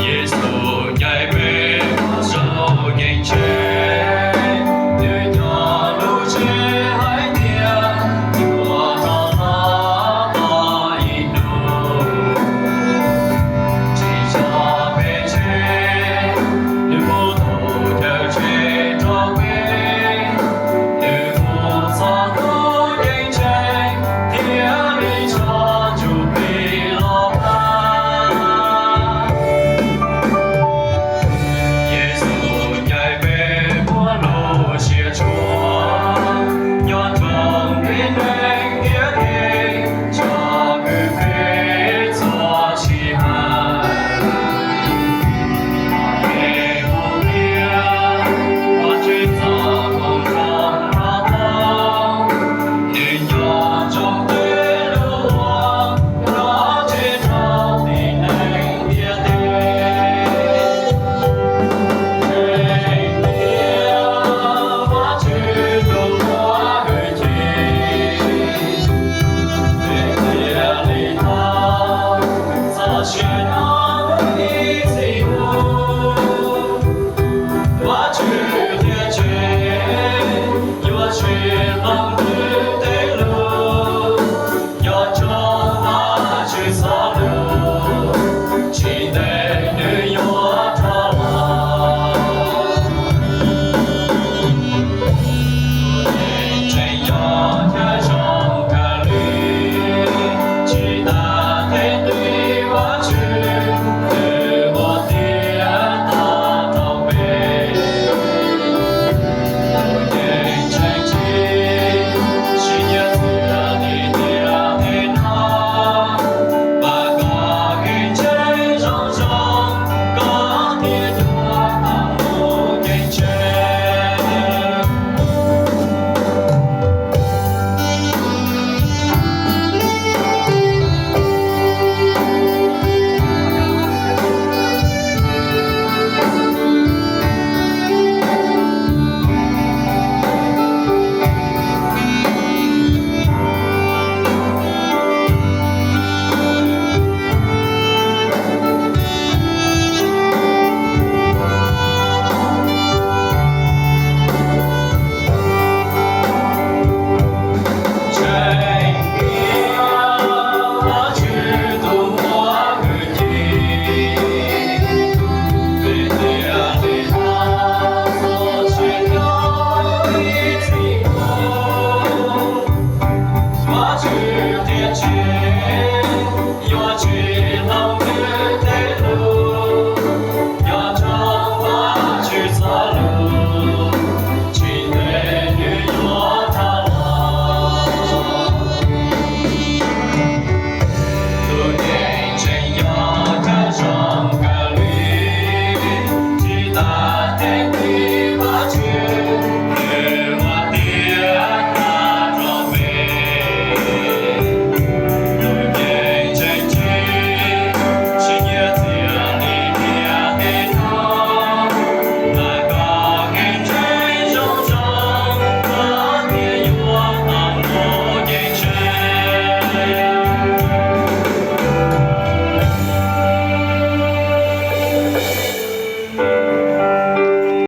Yexus ncaim peb muab zaub yees tseg, nws cog lus tseg hais tias yuav rov qab los ib hnub, tsis tso peb tseg, nws mus thaum chaw tseg rau peb, nws mus txog hnub yees tseg, thiaj li tso ntsuj plig los pab. Yexus ncaim peb muab lub siab tshuaj, nyob nrog peb neeg ntiaj teb, tso kwv peb txoj sia hais. Peb mus thiab, Vajtswv txoj koom txoos rov tau, nws nco ntsoov peb lub ua, nrog tseg rau tib neeg ntiaj teb. Tseeb tiag, Vajtswv tus uas hwj chim, peb thiaj li tau txoj sia no ib txhis mus. Vajtswv qhia tseg yuav tsis hloov